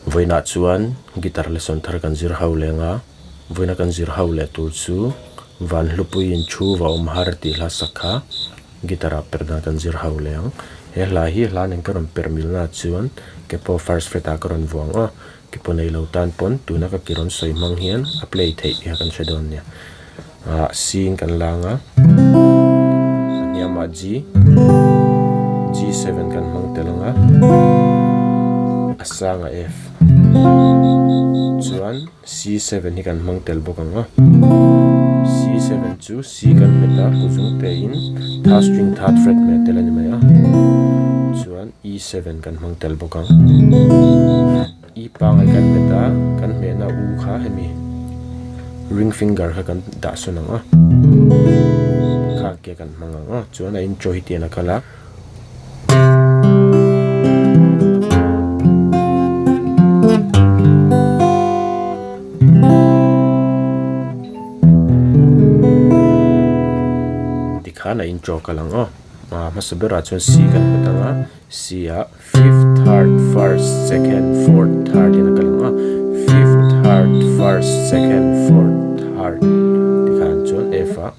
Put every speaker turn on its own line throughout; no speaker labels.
Vawiinah chuan guitar lesson thar kan zir ho leng a, vawiina kan zir ho leh tur chu van hlupuiin thu va awm har tih hla sak kha guitar ah perh dan kan zir ho leh ang. He hla hi hla nen ka rawn perh milna chuan kepo first fret ah ka rawn vuang a, kepo nei lo tan pawn tuna ka ki rawn sawi hmang hian a play theih tih kha kan hre dawn nia. Ah C in kan lang a, a hniamah G, G7 kan hmang tel ang a, a sangah F, chuan C7 hi kan hmang tel bawk ang a, C7 chu C kan hmet a, kuzung te in third string third fret hmeh tel a ni mai a, chuan E7 kan hmang tel bawk ang. I pangai kan hmet a, kan hmehna u kha hemi ring finger kha kan dah sawn ang a, kha ke kan hmang ang a, chuan a intro hi tian a kal a. Tikhan a intro a kal ang aw, hmasa berah chuan C kan hmet ang a, C ah. Fifth, third, first, second, fourth, third in a kal ang a, fifth, third, first, second, fourth, third tikhan chuan F ah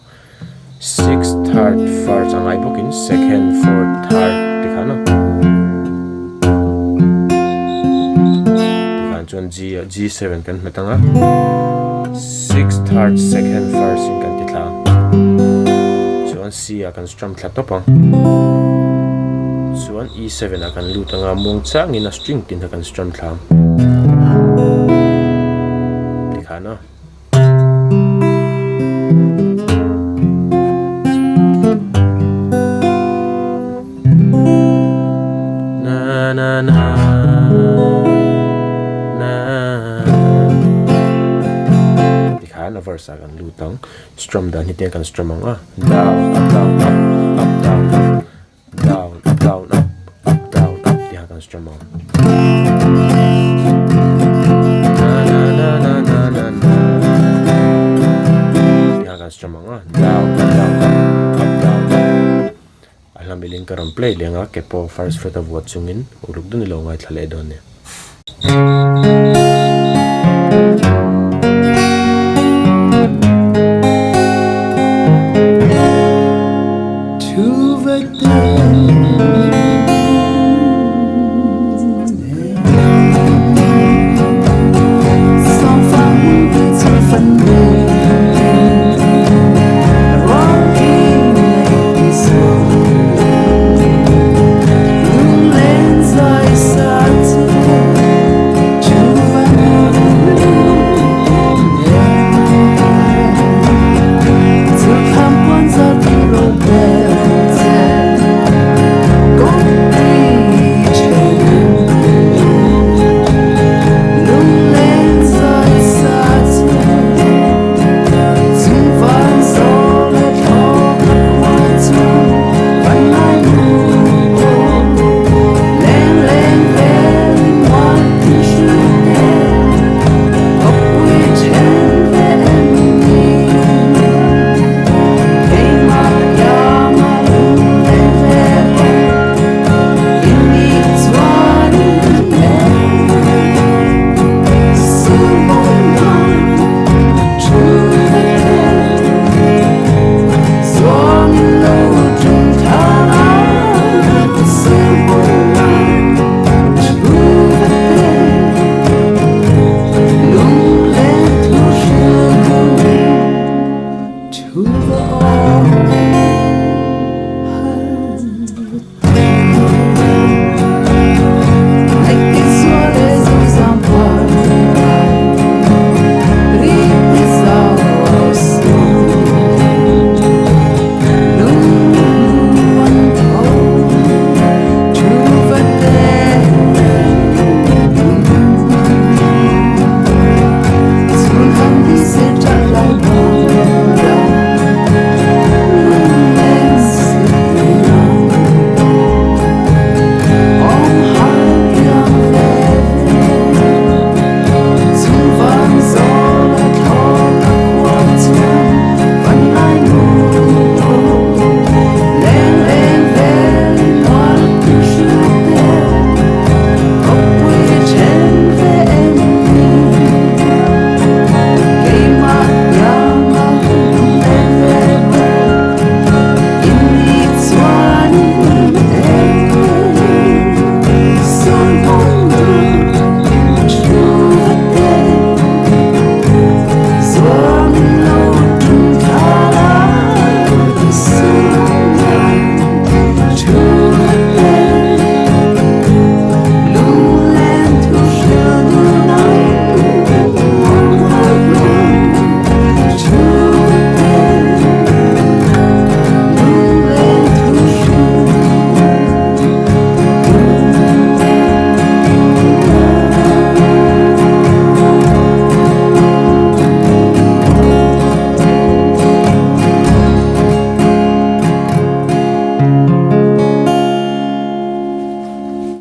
sixth, third, first a ngai bawkin second, fourth, third tikhan a tikhan chuan G ah G7 kan hmet ang a, sixth, third, second, first in kan ti thla ang chuan C ah kan strum thla tawp ang chuan E7 ah kan lut anga muang changin a string tin kha kan strum thla ang tikhan a. Na na na na tikhan a verse ah kan lut ang strum dan hi tiang kan strum ang a down up down up up down up Down, up, down, up, up, down, up tih kha kan strum ang. Na na na na na na na tih kha kan strum ang a. Down, up, down, up, up, down, up. A hla milin ka rawn play leng a, ke pawh first fret a vuah chungin uluk dun ilo ngaithla leh dawn nia.